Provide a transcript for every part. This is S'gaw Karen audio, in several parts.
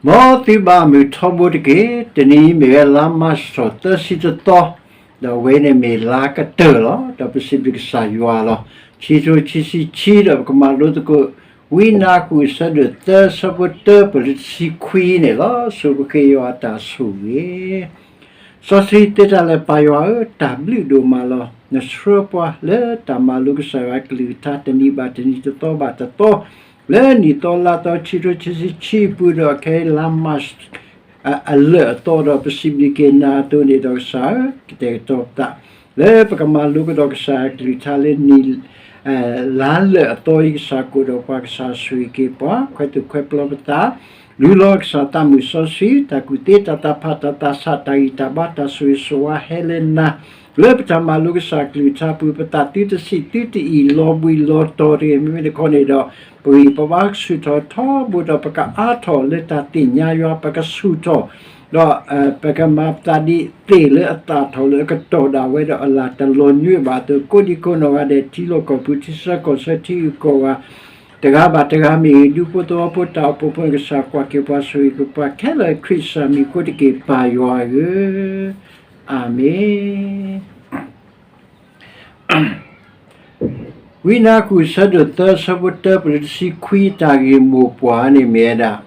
မ်သုဘၣ်မုာ်ထီဘိတက့ၢ်. တနံၤအံၤမ့ၢ်ဝဲလါမၢ်ၡးသၢဆံတသီ, ဒီးအဝဲန့ၣ်မ့ၢ်လါကတၢၢ်လီၤ. ဒီးပစံးဘျုးကစၢ်ယွၤလီၤ. ခံထိခံဆံခံ ဒီးပကမၤလိသကိး ဝံနါဃုာ်အဆၢဒိၣ်သၢ အဆၢဖိတၢ ပလၢတဆံခွံန့ၣ်လီၤ. ဆိပဃ့ယွၤအတၢ်ဆိၣ်ဂ့ၤ စီဆှံသ့တၢ်လၢပၢ်ယွၤဧၢ, တၢ်ဘျုးဒိၣ်မးလီၤ. နဆှၢပှၤလၢတၢ်မၤလိကစၢ်ယွၤကလုၢ်ကထါ တနံၤဘၣ်တနံၤ တသီဘၣ်တသီ, လၢနံၣ်သီလါသီ ခံထိခံဆံခံအပူၤ ဒီးခဲအံၤလါမၢ်ၡး အလၢာ်အသီဒီး ပစံးဘျုးက့ၤနၤအသိးန့ၣ်ဒီး ကစၢ်ဧၢ, ကတဲာ်ကတီၤပသး လၢပကမၤလိကဒီးကစၢ်ယွၤကလုၢ်ကထါလၢနံၣ် လါလၢာ်အသီအံၤ ကစၢ်ကအိၣ်ဒီးပှၤ ကစၢ်ဆိၣ်ဂ့ၤက့ၤပှၤ ခွဲးသူၣ်ခွဲးပျီပသး လုၢ်လီၤကစၢ်သးမုာ်စီဆှံ တၢ်ကူၣ်သ့ တၢ်သးဖး တၢ်သးဆး တၢ်ဂံၢ်တၢ်ဘါ တၢ်ဆိၣ်ဂ့ၤဆိၣ်ဝါဟဲလၢနၤ လၢပတၢ်မၤလိကစၢ်ကလုၢ်ကထါပူၤ ပသးသုတဆံးသုတအံၣ် လီၤဘှံးလီၤတီၤတဂ့ၤ မ့မ့ၢ်တခီန့ၣ်ဒီး ပဂံၢ်ပဘါကဆူၣ်ထီၣ်ထီဘိဒီး ပကအါထီၣ်လၢတၢ်သ့ၣ်ညါယွၤ ပကဆူၣ်ထီၣ် ဒီး ပကမၤပသးဒ်သ့ၣ်လၢအသၣ်ထီၣ်လၢအကတီၢ်ဒၣ်ဝဲဒီး အလၢ်တလီၤညွံးဘၣ်အသိး ကိးဒံကိးနီၢ်ဂၤဒဲး ထံလီၢ်ကီၢ်ပူၤ ထံဆၢကီၢ်ဆၢ ထံဂုၤကီၢ်ဂၤ တဂၤဘၣ်တဂၤမ့ၢ်ဂ့ၤ ဒူဖိသဝီဖိ တၢ်အိၣ်ဖှိၣ်ဖိန့ၣ် ကစၢ်ကွၢ်က့ၤပှၤ ဆိၣ်ဂ့ၤက့ၤပှၤခဲလၢာ် ခရံာ်ကစၢ်မံၤအဃိတက့ၢ် ပၢ်ယွၤဧၢ, အၤမ့ၣ်. ဝံနါဃုာ်အဆၢဒိၣ်သၢ အဆၢဖိတၢ ပလၢတဆံခွံ အတၢ်ဂ့ၢ်မိၢ်ပှၢ်န့ၣ်မ့ၢ်ဝဲဒၣ်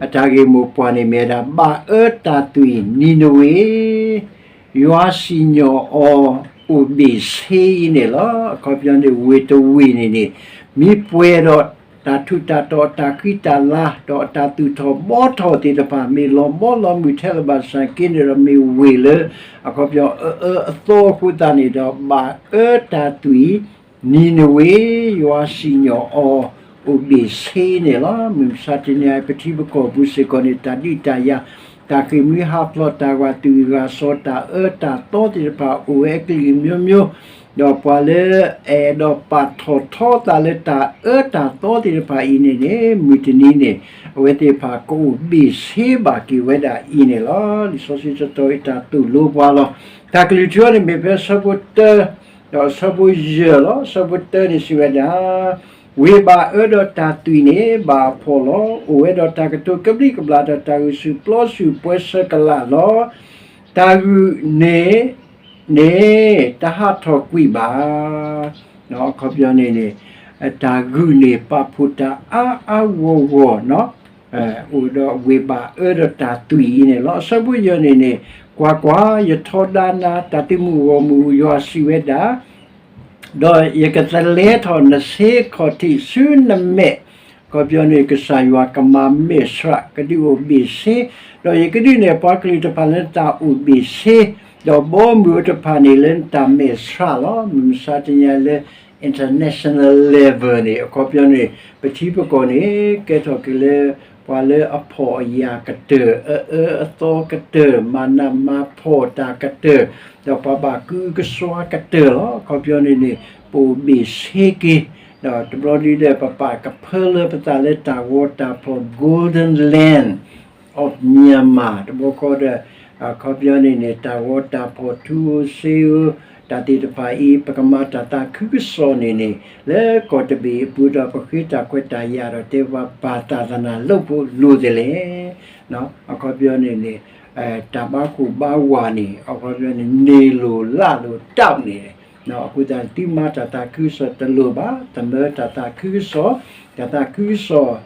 အတၢ်ဂ့ၢ်မိၢ်ပှၢ်န့ၣ်မ့ၢ်ဝဲဒၣ် ဘၣ်အၢတၢ်သွံၣ်နံၤနဝ့ၤ ယွၤစံၣ်ညီၣ်အီၤအိၣ်ဘ့ၣ်ဆ့အံၤန့ၣ်လီၤ. အခီပညီန့ၣ် ဝ့ၢ်တဝ့ၢ်န့ၣ်န့ၣ် မ့ၢ်ပှဲၤဒီးတၢ်ထူးတၢ်တီၤ အတၢ်ဃံတၢ်လၤ ဒီးအတၢ်သူၣ်ထီၣ်ဘှီထီၣ်သ့ၣ်တဖၣ် မ့ၢ်လီၤဘှီလီၤမုၢ်ထဲလၢၤဘၣ်ဆၣ်က့န့ၣ်ဒီး မ့ၢ်ဝ့ၢ်လၢ အခီပညီအအၢအသီအဃိသတးန့ၣ်ဒီး ဘၣ်အၢတၢ်သွံၣ် နံၤနဝ့ၤ ယွၤစံၣ်ညီၣ်အီၤ အိၣ်ဘ့ၣ်ဆ့န့ၣ်လီၤ. မုၢ်မဆါတနံၤအံၤ ပထံပကီၢ်ပူၤစ့ၢ်ကီးန့ၣ် တၢ်ဒုးတၢ်ယၤ တၢ်ဃ့ၢ်မှံဟးဖျိး တၢ်ဂာ်သွံၣ်ဂာ်စီၤ တၢ်အၢတၢ်သီသ့ၣ်တဖၣ် အိၣ်ဝဲအကလုာ်မျိုးမျိုး ဒီးပှၤလၢအဲၣ်ဒိးပာ်ထီၣ်ထီသးလၢတၢ်အၢတၢ်သီသ့ၣ်တဖၣ်အံၤန့ၣ်န့ၣ် မုၢ်တနံၤန့ၣ် အဝဲသ့ၣ်တဖၣ်ကအိၣ်ဘ့ၣ်ဆ့ဘၣ်က့ၤဝဲဒၣ်အံၤန့ၣ်လီၤ. လံာ်စီဆှံတတီၤအံၤ တၢ်သိၣ်လိပှၤလီၤ. တၢ်ကလုၢ်ထူန့ၣ်မ့ၢ်ဖဲအဆၢဖိတၢ ဒီးအဆၢဖိယဲၢ်လီၤ. အဆၢဖိတၢန့ၣ်စံးဝဲဒၣ် ဝ့ၢ်ဘၣ်အၢဒီးတၢ်သွံၣ်န့ၣ် ဘၣ်အဖှီၣ်လီၤ. အိၣ်ဝဲဒီးတၢ်ကတိၤကဘျံးကဘျၣ် ဒီးတၢ်ဂုာ်ဆူၣ်ပျီဆူၣ်ပှဲၤဆၢကလးလီၤ. တၢ်ဂုၢ်န့ၣ်န့ၣ် တဟးထီၣ်ကွံာ်ဘၣ်. အခီပညီန့ၣ်န့ၣ် တၢ်ဂုၢ်န့ၣ် ပာ်ဖှိၣ်တၢ်အါအါဂီၢ်ဂီၢ် အိၣ်ဒီးဝ့ၢ်ဘၣ်အၢဒီးတၢ်သွံၣ်အံၤန့ၣ်လီၤ. အဆၢဖိယဲၢ်န့ၣ်န့ၣ် ကွၢ်ကွၢ်, ယထီဒါနၤ တၢ်သုးမုၢ်ဂီၢ်မုၢ် ယွၤစံးဝဲဒၣ် ဒီးယကသလဲထီၣ်နဆ့ခီၣ်ထံးဆူနမဲာ်, အခီပညီန့ၣ် ကစၢ်ယွၤကမၤမဲာ်ဆှး ကဒုးအိၣ်ဘ့ၣ်ဆ့, ဒီးယကဒုးနဲၣ်ပှၤကလုာ်တဖၣ်လၢနတၢ်အိၣ်ဘ့ၣ်ဆ့, ဒီးဘီမုၢ်အိၣ်တဖၣ်န့ၣ်လၢနတၢ်မဲာ်ဆှးလီၤ. မုၢ်မဆါတနံၤလၢ international level န့ၣ် အခီပညီန့ၣ် ပထံပကီၢ်န့ၣ် ကဲထီၣ်က့ၤလၢ ပှၤလၢအဖှီၣ်အယာ်ကတၢၢ်, အအၢအသီကတၢၢ်, မၤနးမၤဖှီၣ်တၢ်ကတၢၢ်, ဒီးပှၤဘၣ်ကုကစွါကတၢၢ်လီၤ. အခီပညီန့ၣ်န့ၣ် ပအိၣ်ဘ့ၣ်ဆ့က့ၤ, ဒီးတဘျီဒုဒီး ပပာ်ကဖၢလၢပသးလၢတၢ်ဂီၤတၢ်ဖှီၣ် Golden Land of Myanmar တဘျီဃီဒီး အခီပညီန့ၣ်န့ၣ် တၢ်ဂီၤတၢ်ဖှီၣ် ထူဧိၤစ့ဧိၤ တၢ်သ့ၣ်တဖၣ်အံၤ ပကမၤတၢ်သးခုကစီၣ်န့ၣ်န့ၣ် လၢကီၢ်တဘ့ၣ်အပူၤဒီး ပဃ့တၢ်ခွဲးတၢ်ယာ်ဒီး တဲဘၣ်ပှၤ ဘၣ်သးသနၤလိာ်ဖိလိာ်သလဲၣ်. အခီပညီန့ၣ်န့ၣ် တၢ်ဘၣ်ကိၢ်ဘၣ်ဝါန့ၣ် အခီပညီန့ၣ် န့ၢ်လိာ်လၢ်လိာ်တၢ်န့ၣ် အဃိသတး သုမၤတၢ်သးခုကစီၣ်တလိၣ်ဘၣ်, တမၢတၢ်သးခုကစီၣ်, တၢ်သးခုကစီၣ်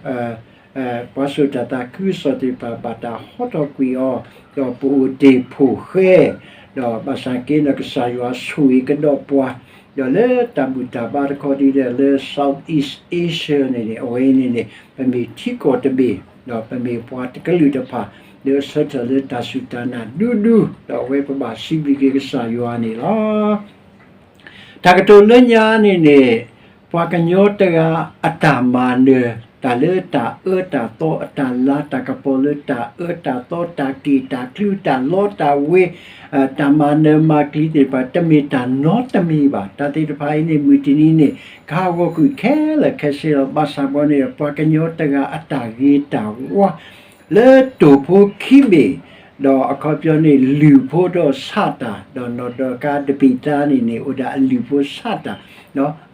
ပှၤစိာ်တၢ်သးခုကစီၣ်သ့ၣ်တဖၣ် ဘၣ်တၢ်ဟီထီၣ်ကွံာ်အီၤ, ဒီးပအိၣ်တ့ၢ်ဖှိၣ်ဃဲ, ဒီးဘၣ်ဆၣ်က့ဒီး ကစၢ်ယွၤဆိၣ်ဂ့ၤကဒီးပှၤ, ဒီးလၢတၢ်ဘူၣ်တၢ်ဘါတခီဒ်လဲၣ် လၢ Southeast Asia န့ၣ်န့ၣ် အဝဲန့ၣ်န့ၣ် ပမ့ၢ်ထံကီၢ်တဘ့ၣ်, ဒီးပမ့ၢ်ပှၤတကလုာ်တဖၣ် လၢအဆၢထၢၣ်လၢတၢ်စူၢ်တၢ်နာ်ဒူဒူ, ဒီးအဝဲပဘၣ်စံးဘျုးက့ၤကစၢ်ယွၤန့ၣ်လီၤ. တၢ်ကတိၤလၢညါန့ၣ်န့ၣ် ပှၤကညီတဂၤအတၢ်မၤနၢၤ တၢ်လၢတၢ်အၢတၢ်သီ အတၢ်လၤတၢ်ကပီၤလၢတၢ်အၢတၢ်သီ တၢ်က့ၣ်တၢ်ကျူ တၢ်လီတၢ်ဝ့ၤ တၢ်မၤနၢၤမၤကျံၤသ့ၣ်တဖၣ် တမ့ၢ်တၢ်နီတမံၤဘၣ်. တၢ်သ့ၣ်တဖၣ်အံၤန့ၣ် မုၢ်တနံၤန့ၣ် ကဟးဂီၤကွံာ်ခဲလၢာ်ခဲဆ့လီၤ. ဘၣ်ဆၣ်ဘီန့ၣ် ပှၤကညီတဂၤအတၢ်ဂ့ၤတၢ်ဝါ လၢတိၢ်ဖိခံဘ့ၣ် ဒီးအခီပညီန့ၣ် လုၢ်ဖိဒီးဆၣ်တၢ်, ဒီးနီၢ်ဒီကါတပံးသါန့ၣ်န့ၣ် အိၣ်ဒၣ်အလုၢ်ဖိဆၣ်တၢ်,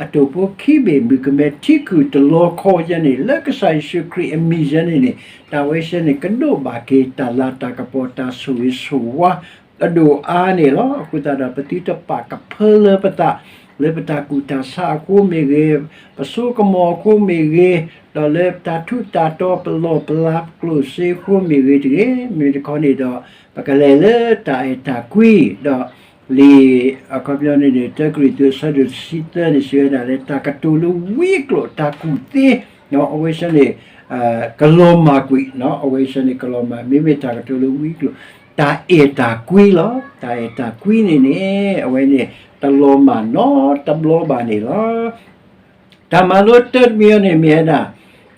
အတိာ်ဖိခံဘ့ၣ်မုၣ်ကမဲထံကုၢ်တလီၤခီယဲန့ၣ် လၢကစၢ်ယ့ၣ်ၡူးခရံာ်အမံၤယဲန့ၣ်န့ၣ် တၢ်ဝဲဆဲန့ၣ် ကဒိးဘၣ်က့ၤတၢ်လၤတၢ်ကပီၤတၢ်ဆိၣ်ဂ့ၤဆိၣ်ဝါ အဒိၣ်အါန့ၣ်လီၤ. အဃိသတးဒီး ပသုတပာ်ကဖၢလၢပသး လၢပတၢ်ကူၣ်တၢ်ဆးအဃိမ့ၢ်ဂ့ၤ, ပစိကမီၤအဃိမ့ၢ်ဂ့ၤ, ဒီးလၢပတၢ်ထူးတၢ်တီၤပလီၢ်ပလၤပကျိၣ်စ့အဃိမ့ၢ်ဂ့ၤတဂ့ၤ, မ့ၢ်တခီန့ၣ်ဒီး ပကလဲၤလၢတၢ်အဲၣ်တၢ်ကွံ, ဒီးလံာ်အခီပညီန့ၣ်န့ၣ် တၢကရံၣ်သူးအဆၢဒိၣ်တဆံသၢန့ၣ် စံးဝဲဒၣ်လၢ တၢ်ကတိၤလၢဝံအကျိာ်တၢ်ကူၣ်သ့, အဝဲဆဲန့ၣ် ကလီၤမၢ်ကွံာ်, အဝဲဆဲန့ၣ်ကလီၤမၢ် မ့မ့ၢ်တၢ်ကတိၤလၢဝံအကျိာ် တၢ်အဲၣ်တၢ်ကွံလီၤ. တၢ်အဲၣ်တၢ်ကွံန့ၣ်န့ၣ် အဝဲန့ၣ် တလီၤမၢ်နီတဘျီဘၣ်န့ၣ်လီၤ. တၢ်မၤလိတၢတမံၤအံၤန့ၣ်မ့ၢ်ဝဲဒၣ်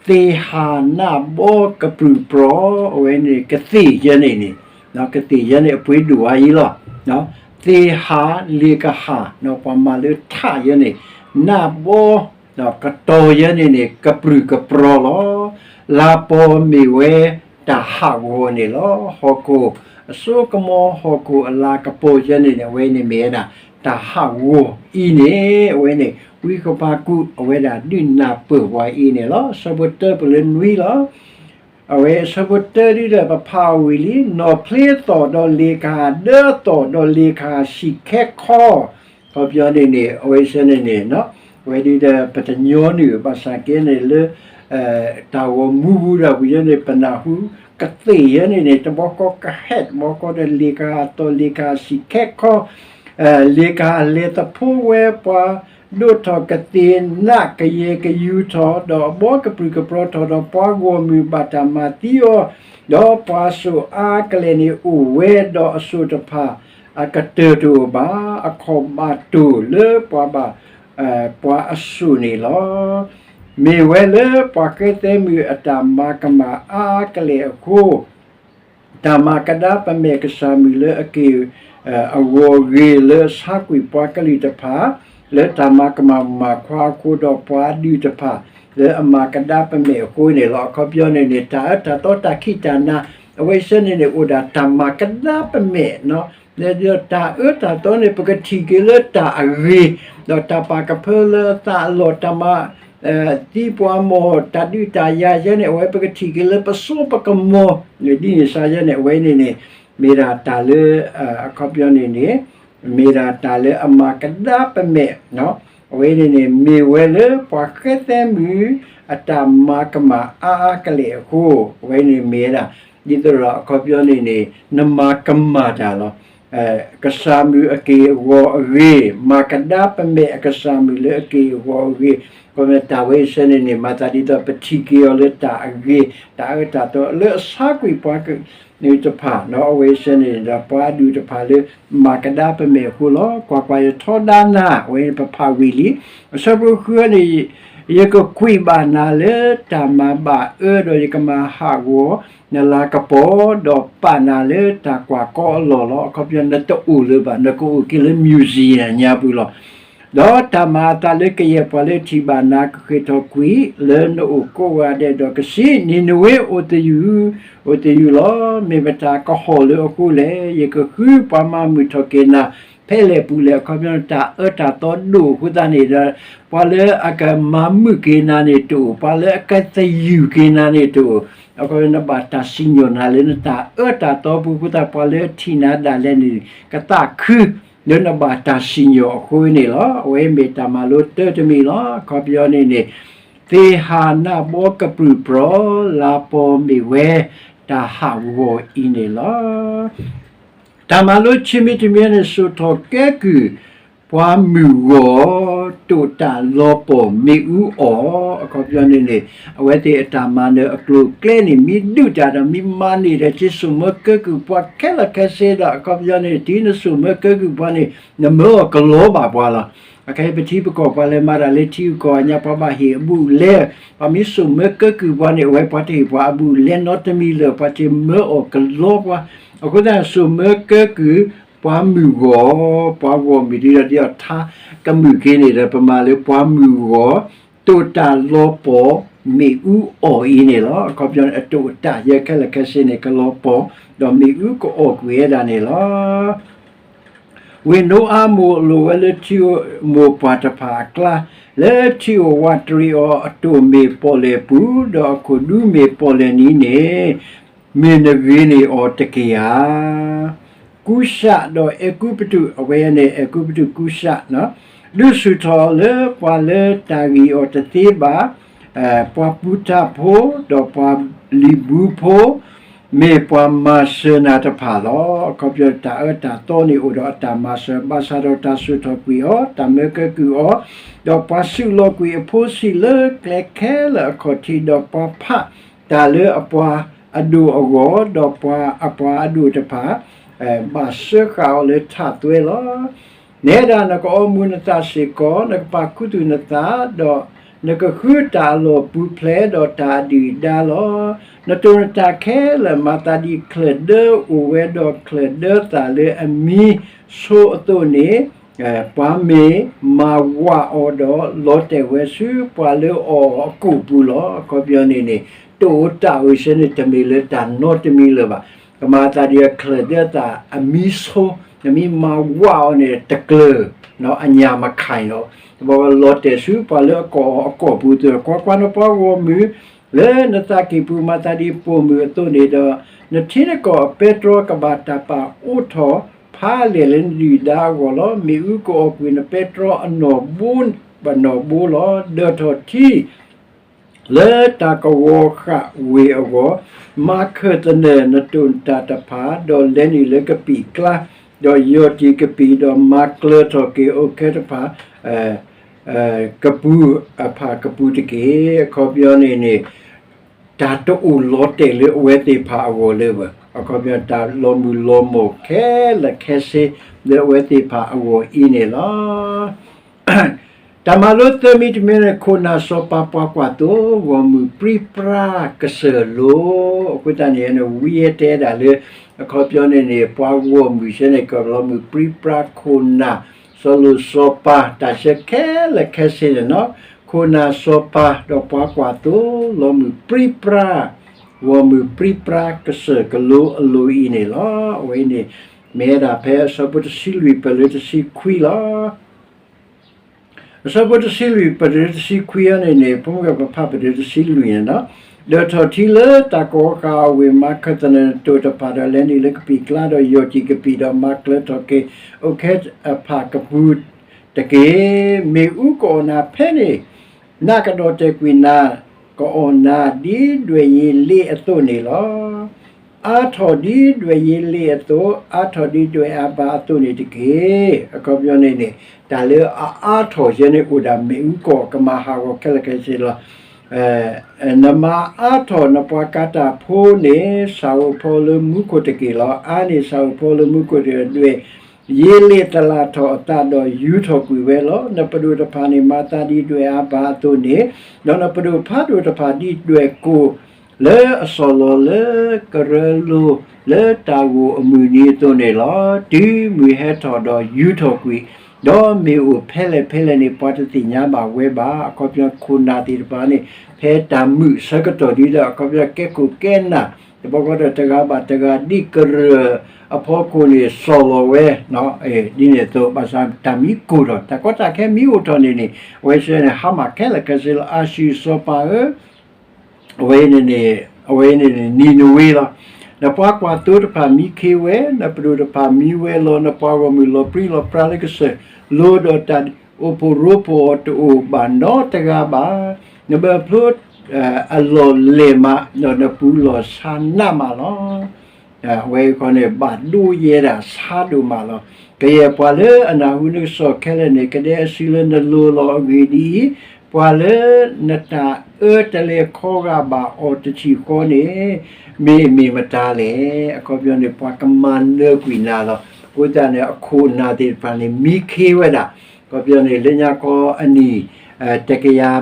သ့ၣ်ဟၣ်နးဘီကပြုၢ်ပြီၤ, အဝဲန့ၣ်ကသ့ၣ်ယဲန့ၣ်န့ၣ်, ကသ့ၣ်ယဲန့ၣ်အပှ့ၤဒိၣ်ဝဲအံၤလီၤ. သ့ၣ်ဟၣ်လ့ၣ်ကဟၣ် ပှၤမၤလၢထးယဲန့ၣ်, နးဘီ ဒီးကတီၤယဲန့ၣ်န့ၣ် ကပြုၢ်ကပြီၤလီၤ. လၤပီၤမ့ၢ်ဝဲတၢ်ဟးဂီၤန့ၣ်လီၤ. ဟီၣ်ခိၣ်အစိကမီၤ ဟီၣ်ခိၣ်အလၤကပီၤယဲန့ၣ်န့ၣ် အဝဲန့ၣ်မ့ၢ်ဝဲဒၣ် တၢ်ဟးဂီၤအံၤန့ၣ် အဝဲန့ၣ် ဝံဃပၤကူး အဝဲဒၣ်ဒုးနၢ်ပၢၢ်ပှၤအံၤန့ၣ်လီၤ. အဆၢဖိတၢပလၢနွံလီၤ. အဝဲအဆၢဖိတၢဒုဒီး ပဖးဝံၤလံ, နီၢ်ဖျ့သီၣ်ဒီးလ့ၣ်ကဟၣ် ဒၢသီၣ်ဒီးလ့ၣ်ကဟၣ်ဆံးခဲခီ, ခီပညီန့ၣ်န့ၣ် အဝဲဆဲန့ၣ်န့ၣ် အဝဲဒုဒီး ပတညီနုၢ်ဘၣ်ဆၣ်က့န့ၣ်လၢ တၢ်ဂီၤမူပူၤဒီး ပယဲန့ၣ် ပနၢ်ဟူ ကသ့ၣ်ယဲန့ၣ်န့ၣ် တဘျီဃီကဟဲ တဘျီဃီဒီး လ့ၣ်ကဟၣ်သီၣ် လ့ၣ်ကဟၣ်ဆံးခဲခီ, လ့ၣ်ကဟၣ်လဲၤသဖှိဝဲ ပှၤဒိၣ်ထီၣ်ကသ့ၣ်နး ကယဲၢ်ကယူၤထီၣ် ဒီးအဘီကပြုၢ်ကပြီၤထီၣ် ဒီးပှၤဂီၢ်မုၢ်ဘၣ်တၢ်မၤသံအီၤ, ဒီးပှၤစိာ်အါကလဲာ်န့ၣ်အိၣ်ဝဲ ဒီးအစိာ်တဖၣ် အကတၢၢ်တအိၣ်ဘၣ်, အခီၣ်ဘၣ်တိၢ်လၢပှၤဘၣ် ပှၤအစိာ်န့ၣ်လီၤ. မ့ၢ်ဝဲလၢပှၤဃဲသဲမုၣ်အတၢ်မၤကမၣ်အါကလဲာ်အဃိ, တၢ်မၤကဒါပမဲာ်ကစၢ်မုၣ်လၢအက့ၢ်အဂီၤအဂ့ၤ လၢအဆါကွံာ်ပှၤကလုာ်တဖၣ် လၢတၢ်မၤကမၣ်မၤခွါအဃိ ဒီးပှၤအဒူၣ်တဖၣ် လၢအမၤကဒါပမဲာ်အဃိန့ၣ်လီၤ. အခီပညီန့ၣ်န့ၣ် တၢ်အၢတၢ်သီတၢ်ခံးတၢ်နၤ အဝဲဆဲန့ၣ်န့ၣ် အိၣ်ဒၣ်တၢ်မၤကဒါပမဲာ် ဒီးတၢ်အၢတၢ်သီန့ၣ် ပကထံၣ်က့ၤလၢတၢ်အဂ့ၤ, ဒီးတၢ်ပာ်ကဖၢလၢအသးအလီၢ် တၢ်မၤ သံပှၤမီၢ် တၢ်ဒုးတၢ်ယၤယဲန့ၣ် အဝဲပကထံၣ်က့ၤလၢပစိပကမီၤ, ဒ်န့ၣ်စ့ၢ်ယဲန့ၣ် အဝဲန့ၣ်န့ၣ် မ့ၢ်ဒၣ်တၢ်လၢ အခီပညီန့ၣ်န့ၣ် မ့ၢ်ဒၣ်တၢ်လၢအမၤကဒါပမဲာ်, အဝဲန့ၣ်န့ၣ် မ့ၢ်ဝဲလၢပှၤဃဲသဲမုၣ် အတၢ်မၤကမၣ်အါအါကလဲာ်အဃိ, အဝဲန့ၣ်မ့ၢ်ဝဲဒၣ် ဒ်သိးဒီးအခီပညီန့ၣ်န့ၣ် နမၤကမၣ်တၢ်လီၤ. ကစၢ်မုၣ်အက့ၢ်အဂီၤအဂ့ၤ, မၤကဒါပမဲာ်အကစၢ်မုၣ်လၢအက့ၢ်အဂီၤအဂ့ၤ, ခီပညီတၢ်ဝဲအံၤဆဲန့ၣ်န့ၣ် မၤသးဒ်သိးပထံၣ်က့ၤအီၤလၢတၢ်အဂ့ၤ, တၢ်အၢတၢ်သီလၢအဆါကွံာ်ပှၤကလုာ်တဖၣ် အဝဲအံၤဆဲန့ၣ်ဒီး ပှၤအဒူၣ်တဖၣ်လၢမၤကဒါပမဲာ်အဃိလီၤ. ကွၢ်ကွၢ်, ယထီဒါနၤ, အဝဲပဖးဝံၤလံ, အဆၢဖိဃုန့ၣ် ယကကွံာ်ဘၣ်နၤလၢတၢ်မၤဘၣ်အၢ ဒီးယကမၤဟးဂီၤနလၤကပီၤ, ဒီးပာ်နၤလၢတၢ်ကွၢ်ကီအလီၢ်လီၤ. အခီပညီ နတအိၣ်လၢၤဘၣ်, နကအိၣ်က့ၤလၢ museum ညါပူၤလီၤ. ဒီးတၢ်မၤအသးလၢကယဲၢ်ပှၤလၢထံၣ်ဘၣ်နၤ ကဃ့ၢ်ထီၣ်ကွံာ် လၢနအိၣ်ကိးဂၤဒဲး ဒီးကစံး, နံၤနဝ့အိၣ်သယုၢ်, အိၣ်သယုၢ်လီၤ. မ့ၢ်မတၤကဟီၣ်လၢအဃိလဲၣ်. ယကဃုပှၤမၤမုာ်ထီၣ်က့ၤနၤ ဖဲလဲၣ်ပူၤလဲၣ်. အခီပညီ တၢ်အၢတၢ်သီဒိၣ်အဃိသတးန့ၣ်ဒီး ပှၤလၢအကမၤမုာ်က့ၤနၤန့ၣ်တအိၣ်, ပှၤလၢအကသယုၢ်က့ၤနၤန့ၣ်တအိၣ်. အခီပညီ နဘၣ်တၢ်စံၣ်ညီၣ်နၤလၢနတၢ်အၢတၢ်သီပူၤအဃိသတး ပှၤလၢအထံၣ်နၤဒၣ်လဲာ်န့ၣ် ကသးခု လၢနဘၣ်တၢ်စံၣ်ညီၣ်အဃိန့ၣ်လီၤ. အဝဲမ့ၢ်တၢ်မၤလိတၢတမံၤလီၤ. အခီပညီန့ၣ်န့ၣ် သ့ၣ်ဟၣ်နးဘီကပြုၢ်ပြီၤ, လၤပီၤမ့ၢ်ဝဲတၢ်ဟးဂီၤအံၤန့ၣ်လီၤ. တၢ်မၤလိခံမံၤတမံၤန့ၣ် စိာ်ထီၣ်ကဲကုၢ် ပှၤမုၢ်ဂီၤ, တိာ်တၢ်လီၤပီၢ်မ့ၣ်အူအီၣ်. အခီပညီန့ၣ်န့ၣ် အဝဲသ့ၣ်အတၢ်မၤနၢၤအကျိၤအကျဲန့ၣ် မ့ၢ်ဒုးတၢ်ဒီး မ့ၢ်မၤန့ၢ်ဒီး က့ၤစိာ်မၢကဲကုၢ်ပှၤခဲလၢာ်ခဲဆ့ဒီး အခီပညီန့ၣ် တုၤနစိာ်မၢကဲကုၢ်ပှၤန့ၣ် နမၢအီၤကလီဘၣ်ပှၤလီၤ. အခဲအံၤပထံပကီၢ် ပှၤလဲၤမၤတၢ်လၢထံဂုၤကီၢ်ဂၤညါ ပှၤဘၣ်ဟ့ၣ်အဘူးအလဲ, ပှၤမ့ၢ်စိာ်မၢကဲကုၢ်ပှၤန့ၣ် အဝဲပှၤတဟ့ၣ်ပှၤအဘူးအလဲနီတမံၤလၢၤ, ပှၤက့ၤမၢအီၤကလီပှၤ. အဃိသတး စိာ်မၢကဲကုၢ် ပှၤမုၢ်ဂီၤ, ပှၤဂီၢ်မုၢ်ဒ်ဒီး ဒ်ဒီးထါကမုာ်က့ၤန့ၣ်ဒီး ပမၤလၢပှၤမုၢ်ဂီၤ, တိာ်တၢ်လီၤပီၢ် မ့ၣ်အူအီၣ်အံၤန့ၣ်လီၤ. အခီပညီန့ၣ် အတိာ်အတၢ်ယဲခဲလၢာ်ခဲဆ့န့ၣ် ကလီၤပှီၢ်, ဒီးမ့ၣ်အူကအိၣ်ကွံာ်ဝဲဒၣ်န့ၣ်လီၤ. ဝ့ၢ်နိအါမိၢ်အလိၣ်ဝဲလၢထံမိၢ်ပှၢ်တဖၣ်အကျါ, လၢထံအိၣ်ဝးတရံးအီၤအတိာ်မ့ၢ်ပီၣ်လဲၣ်ပူၤ, ဒီးအခိၣ်ဒူမ့ၢ်ပီၣ်လဲၣ်နံၤန့ၣ်, မ့ၢ်နဂ့ၤန့ၢ်အီၤတက့ၢ်ဧါ. ကူၡးဒီးအဲၤကူပတူး, အဝဲန့ၣ် အဲၤကူပတူးကူၡး, ဒုးဆူၣ်ထီၣ်အီၤလၢပှၤလၢတၢ်ဂံၢ်အီၤတသ့ဘၣ်, ပှၤပူၤတၢ်ဖိ, ဒီးပှၤလံာ်ဘူဖိ, မ့ၢ်ပှၤမၤစၢၤနၤတဖၣ်လီၤ. အခီပညီ တၢ်အၢတၢ်သီန့ၣ်အိၣ်ဒီးအတၢ်မၤစၢၤ, ဘၣ်ဆၣ်ဒီးတၢ်ဆူၣ်ထီၣ်ကွံာ်အီၤ, တၢ်မၢကဲကုၢ်အီၤ, ဒီးပှၤစုးလီၤကွံာ်အဖိဆံးလၢကျဲခဲလၢာ်အခီၣ်ထံး, ဒီးပှၤဖးတၢ်လၢအပှၤအဒိၣ်အဂီၢ်, ဒီးပှၤအပှၤအဒိၣ်တဖၣ် ဘၣ်စၢဃာ်အီၤလၢထးသွဲလီၤ. နဲဒၣ်နကအီမူၤနသးစ့ၢ်ကီး, နကပာ်ခူသူၣ်နသး, ဒီးနကဃုတၢ်အလီၢ်ပူၤဖျဲးဒီးတၢ်အဒုၣ်အဒါလီၤ. နတိာ်နတၢ်ခဲလၢာ်မၤသးဒ်ချၢၣ်ဒၢအိၣ်ဝဲဒီးချၢၣ်ဒၢသၣ်လၢအမံဆိအသိးန့ၣ်, ပှၤမ့ၢ်မၤဝးအီၤဒီးလီၤတဲာ်ဝဲဆူပှၤလၢအီၣ်အီၤအကိာ်ပူၤလီၤ. အခီပညီန့ၣ်န့ၣ် တအိၣ်တၢ်အိၣ်ဆၢန့ၣ် တမ့ၢ်လၢတၢ်နီတမံၤလၢၤဘၣ်. ကမၤသးဒ်အချၢၣ်ဒၢသၣ်အမံဆိ, အမံမၤဝးအီၤန့ၣ် တကျၢၤ, အညၣ်မခါအီၤ, တဘျီလီၤတဲာ်ဆူပှၤလၢအကအီၣ်အကိာ်ပူၤအသိး, ကွၢ်ကွၢ်, နပှၤဂီၢ်မုၢ်လၢနသးကံၢ်ပူၤမၤသးဒ်ပိာ်မုၣ်အသိးန့ၣ်ဒီး, နထံနကီၢ်အပဲတြီကဘၣ်တၢ်ပာ်အိးထီၣ်ဖးလဲၢ်လၢနဒုၣ်ဒါအဂီၢ်လီၤ. မ့ၣ်အူကအီၣ်ကွံာ်နပဲတြီအနီၣ်ဘိဘၣ်နီၣ်ဘိလီၤ. ဒၢထီၣ်ထံ လၢတၢ်ကဝီၤဃာ်ဝ့ၢ်အဂီၢ်, မၤခၢၣ်သနၢၣ်နတိာ်နတၢ်တဖၣ်, ဒီးလဲၤနုာ်လၢကပံာ်ကျါ, ဒီးယီၢ်တံၢ်ကပံာ်, ဒီးမၤကျၢၤထီၣ်က့ၤအိၣ်ခဲတဖၣ် ကပူၤအဖၣ်ကပူၤတက့ၢ်. အခီပညီန့ၣ်န့ၣ် တၢ်တအိၣ်လီၤတဲာ်လၢအဝဲသ့ၣ်တဖၣ်အဂီၢ်လၢၤဘၣ်. အခီပညီ တၢ်လီၤမုၢ်လီၤမိၢ်ခဲလၢာ်ခဲဆ့လၢအဝဲသ့ၣ်တဖၣ်အဂီၢ်အံၤန့ၣ်လီၤ. တၢ်မၤလိသၢမံၤတမံၤန့ၣ် ခိၣ်နၢ်စီၤပၤပှၤကွၢ်သိ ဂီၢ်မုၢ်ပြံပြါကစၢၢ်လိၤ. အဃိသတးန့ၣ် ဝံယဲတဲဒၣ်လၢ အခီပညီန့ၣ်န့ၣ် ပှၤဂီၢ်မုၢ်ဆၢန့ၣ် ကလီၤမုၢ်ပြံပြါခိၣ်နၢ် စီၤလိၤစီၤပၤ တၢ်ဆၢခဲလၢာ်ခဲဆ့န့ၣ်လီၤ. ခိၣ်နၢ်စီၤပၤ ဒီးပှၤကွၢ်သိ လီၤမုၢ်ပြံပြါ ဂီၢ်မုၢ်ပြံပြါကစၢၢ်ကလိၤအလိၤအံၤန့ၣ်လီၤ. အဝဲအံၤန့ၣ် မ့ၢ်ဝဲဒၣ်ဖဲအဆၢဖိတဆံလွံၢ်ပၢၢ်လၢတဆံခွံလီၤ. အဆၢဖိတဆံလွံၢ်ပၢၢ်လၢတဆံခွံအံၤန့ၣ်န့ၣ် ဖိမုၣ်ကပဖးပတုာ်တဆံလွံၢ်န့ၣ်လီၤ. ဒၢထီၣ်ထံလၢတၢ်ကဝီၤဃာ်အဝ့ၢ် မၤခၢၣ်သနၢၣ်နတိာ်တဖၣ်ဒီးလဲၤနုာ်လၢကပံာ်ကျါဒီးယီၢ်တံၢ်ကပံာ်ဒီးမၤကျၢၤထီၣ်က့ၤ အိၣ်ခဲအဖၣ်ကပူၤတက့ၢ်. မ့ၣ်အူကအီၣ်နၤဖဲန့ၣ် နးကဒီးတဲာ်ကွံာ်နၤ ကအီၣ်နၤဒ်ဒွဲၣ်ယ့လ့အသိးန့ၣ်လီၤ. အါထီၣ်ဒ်ဒွဲၣ်ယ့လ့အသိး, အါထီၣ်ဒ်ဒွဲၣ်အါဘါအသိးန့ၣ်တက့ၢ်. အခီပညီန့ၣ်န့ၣ် တၢ်လၢအအါထီၣ်ယဲန့ၣ်အိၣ်ဒၣ်မ့ၣ်အူကအီၣ် ကမၤဟးဂီၤခဲလၢာ်ခဲဆ့လီၤ. နမၤအါထီၣ်နပှၤကၤတၢ်ဖိန့ၣ် စၢ်အိၣ်ဖီလၢမူခိၣ်တက့ၢ်လီၤ. အါန့ၢ်စၢ်အိၣ်ဖီလၢမူခိၣ်တက့ၢ်, ဒွဲၣ်ယ့လ့သလၣ်ထီၣ်အသးဒီးယူၤထီၣ်ကွံာ်ဝဲလီၤ. နပဒိၣ်တဖၣ်န့ၣ်မၤသးဒ်ဒွဲၣ်အါဘါအသိးန့ၣ်, ဒီးနပဒိၣ်ဖးဒိၣ်တဖၣ်ဒ်ဒွဲၣ်ကိၢ်လၢအဆီၣ်လီၤလၢကရၢလိၤလၢတၢ်ဂိၢ်အမုၢ်နံၤအသိးန့ၣ်လီၤ. တုၤမုၢ်ဟဲထီၣ်ဒီးယူၤထီၣ်ကွံာ်, ဒီးမ့ၢ်အိၣ်ဖဲလဲၣ်ဖဲလဲၣ်န့ၣ် ပှၤတသ့ၣ်ညါဘၣ်ဝဲဘၣ်. အခီပညီခိၣ်နၢ်သ့ၣ်တဖၣ်န့ၣ် ဖဲတၢ်မုာ်ဆၢကတီၢ်ဒ်ဒီး အခီပညီကဲခိၣ်ကဲနၢ် တဘျီဃီဒီးတဂၤဘၣ်တဂၤဒ်ကရၢၢ်အဖီခိၣ်န့ၣ် ဆီၣ်လီၤဝဲ ဒ်န့ၣ်အသိး ဘၣ်ဆၣ်တၢ်မံကိၢ်ထီၣ် တၢ်ကီတၢ်ခဲမံအိၣ်ထီၣ်န့ၣ်န့ၣ် အဝဲဆၢန့ၣ် ဟါမၢ်ခဲလၢာ်ခဲဆ့လီၤ. အၤၡူၢ်စီၤပၤဧၢ, အဝဲအံၤန့ၣ်န့ၣ် အဝဲအံၤန့ၣ်န့ၣ် နံၤနဝ့လီၤ. နပှၤကွၢ်သိတဖၣ်မံခ့ဝဲ, နပဒိၣ်တဖၣ်မံဝဲလီၤ. နပှၤဂီၢ်မုၢ်လီၤပြံလီၤပြါလၢကစၢၢ်လိၤဒီးတၢ်အိၣ်ဖှိၣ်ရိဖှိၣ်အီၤတအိၣ်ဘၣ်နီတဂၤဘၣ်. နဘၢၣ်ဖျိအလီၢ်လဲၢ်မး, ဒီးနပူၤလီၢ်ဆါနးမးလီၤ. အဝဲအံၤခီန့ၣ် ဘၣ်ဒိယဲဒၣ်ဆါဒိၣ်မးလီၤ. ကယဲၢ်ပှၤလၢအနၢ်ဟူနကစီၣ်ခဲလၢာ်န့ၣ် ကဒဲအစုလၢနလိၤလီၤအဂ့ၢ်ဒ်အံၤ, ပှၤလၢနတၢ်အၢတလဲၤခီဂာ်ဘၣ်အီၤတထံၣ်ဃီန့ၣ် မ့ၢ်မ့ၢ်မတၤလဲၣ်. အခီပညီန့ၣ် ပှၤကမၤနၢၤကွံာ်နၤလီၤ. အဃိသတးန့ၣ် အခိၣ်အနၢ်သ့ၣ်တဖၣ်န့ၣ် မံခ့ဝဲဒၣ် အခီပညီန့ၣ် လၢညါခီအနံၣ် တကယၤ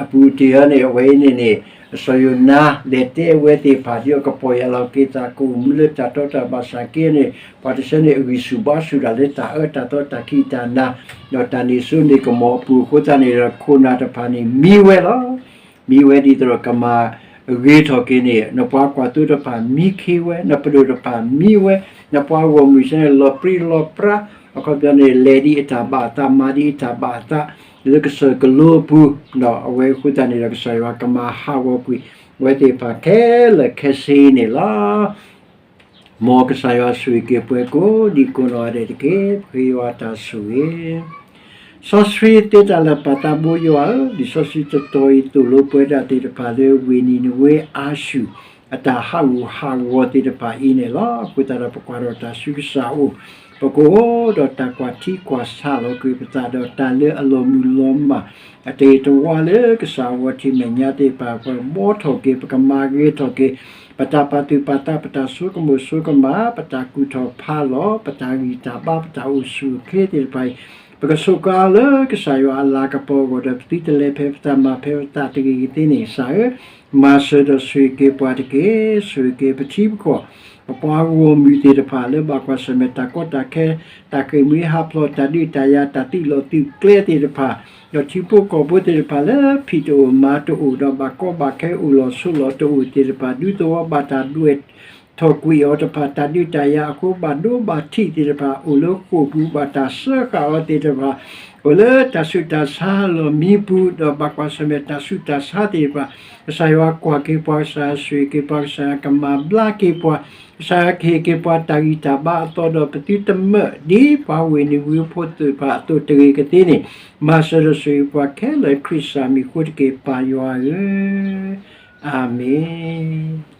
အပူၤတ့ၢ်အီၤန့ၣ် အဝဲအံၤန့ၣ်န့ၣ် စီၤယိၤနါ လဲၤတဲအဝဲသ့ၣ်တဖၣ် ဒ်အကပီၢ်ယၢ်လီၤက့ၤသး ကအိၣ်မူလၢတၢ်တီတၢ်ဘၣ်ဆၣ်က့န့ၣ် ပှၤတဆၢန့ၣ် အဂံၢ်ဆူၣ်ဘါဆူၣ်တၢ်လၢတၢ်အၢတၢ်သီတၢ်ခံးတၢ်နၤ ဒီးတၢ်န့ၢ်စိန့ၢ်ကမီၤအပူၤအဃိသတးန့ၣ်ဒီး ခိၣ်နၢ်တဖၣ်န့ၣ် မံဝဲလီၤ. မံဝဲဒ်သိးဒီးကမၤဂ့ၤထီၣ်က့ၤန့ၣ် နပှၤကွၢ်သိတဖၣ်မံခ့ဝဲ, နပဒိၣ်တဖၣ်မံဝဲ, နပှၤဂီၢ်မုၢ်စ့ၢ်န့ၣ် လီၤပြံလီၤပြါ, အခီပညီန့ၣ် လဲၤဒ်အတၢ်ဘၣ်အသး မၤဒ်အတၢ်ဘၣ်အသး လၢကစၢၢ်ကလိအပူၤ, ဒီးအဝဲအဃိသတးန့ၣ်ဒီး ကစၢ်ယွၤကမၤဟးဂီၤကွံာ်အဝဲသ့ၣ်တဖၣ်ခဲလၢာ်ခဲဆ့န့ၣ်လီၤ. မ်ကစၢ်ယွၤဆိၣ်ဂ့ၤက့ၤပှၤကိးဒံကိးနီၢ်ဂၤဒဲးတက့ၢ်. ပဃ့ယွၤတၢ်ဆိၣ်ဂ့ၤ. စီဆှံသ့တၢ်လၢာ်ပာ်သးဘိယွၤဧၢ, လံာ်စီဆှံတတီၤအံၤသိၣ်လိပဝဲဒၣ်သ့ၣ်တဖၣ်လၢဝ့ၢ်နံၤနဝ့အၤၡူၢ် အတၢ်ဟးဂူာ်ဟးဂီၤသ့ၣ်တဖၣ်အံၤန့ၣ်လီၤ. အဃိသတးဒီးပကွၢ်ထီၣ်တၢ်ဆူကစၢ်အအိၣ်, ပကအိၣ်ဒီးတၢ်ကွၢ်ထံကွၢ်ဆးလီၤကွံာ်ပသးဒီးတၢ်လၢအလီၤမုၢ်လီၤမၢ် အတၢ်တဝါလၢကစၢ်အဂီၢ်ထံးမဲာ်ညါသ့ၣ်တဖၣ် ပကဘှီထီၣ်က့ၤ ပကမၤဂ့ၤထီၣ်က့ၤ ပတၢ်ပာ်သူၣ်ပာ်သး ပတၢ်ဆိကမိၣ်ဆိကမး ပတၢ်ကူၣ်ထီၣ်ဖးလီၤ ပတၢ်ဂံၢ်တၢ်ဘါ ပတၢ်အိၣ်ဆူၣ်အိၣ်ချ့သ့ၣ်တဖၣ်အံၤ ပကဆိးကါအီၤလၢကစၢ်ယွၤအလၤကပီၤအဂီၢ်ဒီး ပသုတလဲၤဖဲပသးမၤဖဲပသးတဂ့ၤကသ့န့ၣ် ကစၢ်ဧၢ, မၤစၢၤဒီးဆိၣ်ဂ့ၤက့ၤပှၤတက့ၢ်. ဆိၣ်ဂ့ၤက့ၤပထံပကီၢ် ပပှၤဂီၢ်မုၢ်သ့ၣ်တဖၣ်လၢဘၣ်ကွၢ်ဆၢၣ်မဲာ်တၢ်ကီတၢ်ခဲ တၢ်ဃ့ၢ်မှံဟးဖျိး တၢ်ဒုးတၢ်ယၤ တၢ်သုးလီၢ်သုးကျဲသ့ၣ်တဖၣ် ဒီးထံဖိကီၢ်ဖိသ့ၣ်တဖၣ်လၢဖံးတအိၣ်မၤတအိၣ် ဒီးဘၣ်ကီဘၣ်ခဲအိၣ်လီၤဆိးလီၤတအိၣ်သ့ၣ်တဖၣ် ဒူသဝီဘၣ်တၢ်ဒွဲၣ်ထီၣ်ကွံာ်အီၤတဖၣ် တၢ်ဒုးတၢ်ယၤအဃိ ဘၣ်ဒိဘၣ်ထံးသ့ၣ်တဖၣ် အိၣ်လၢဃိာ်ပူၤ ဘၣ်တၢ်စၢဃာ်အီၤသ့ၣ်တဖၣ် အိၣ်လၢတၢ်ဆူးတၢ်ဆါလီၢ်မံပူၤ ဒီးဘၣ်ကွၢ်ဆၢၣ်မဲာ်တၢ်ဆူးတၢ်ဆါသ့ၣ်တဖၣ် ကစၢ်ယွၤကွၢ်က့ၤပှၤ ကစၢ်ယွၤဆိၣ်ဂ့ၤက့ၤပှၤ ကစၢ်ယွၤကမၤဘျါက့ၤပှၤ ကစၢ်ယွၤကဟ့ၣ်က့ၤပှၤတၢ်ဂံၢ်တၢ်ဘါအသီဒီး ပသုတမၢဒ်ပှၤဝ့ၢ်နံၤနဝ့ဖိသ့ၣ်တဖၣ်အသိးတဂ့ၤကသ့န့ၣ် မၤစၢၤဒီးဆိၣ်ဂ့ၤပှၤခဲလၢာ် ခရံာ်စၢ်မံၤအဃိတက့ၢ် ပၢ်ယွၤဧၢ, အၤမ့ၣ်.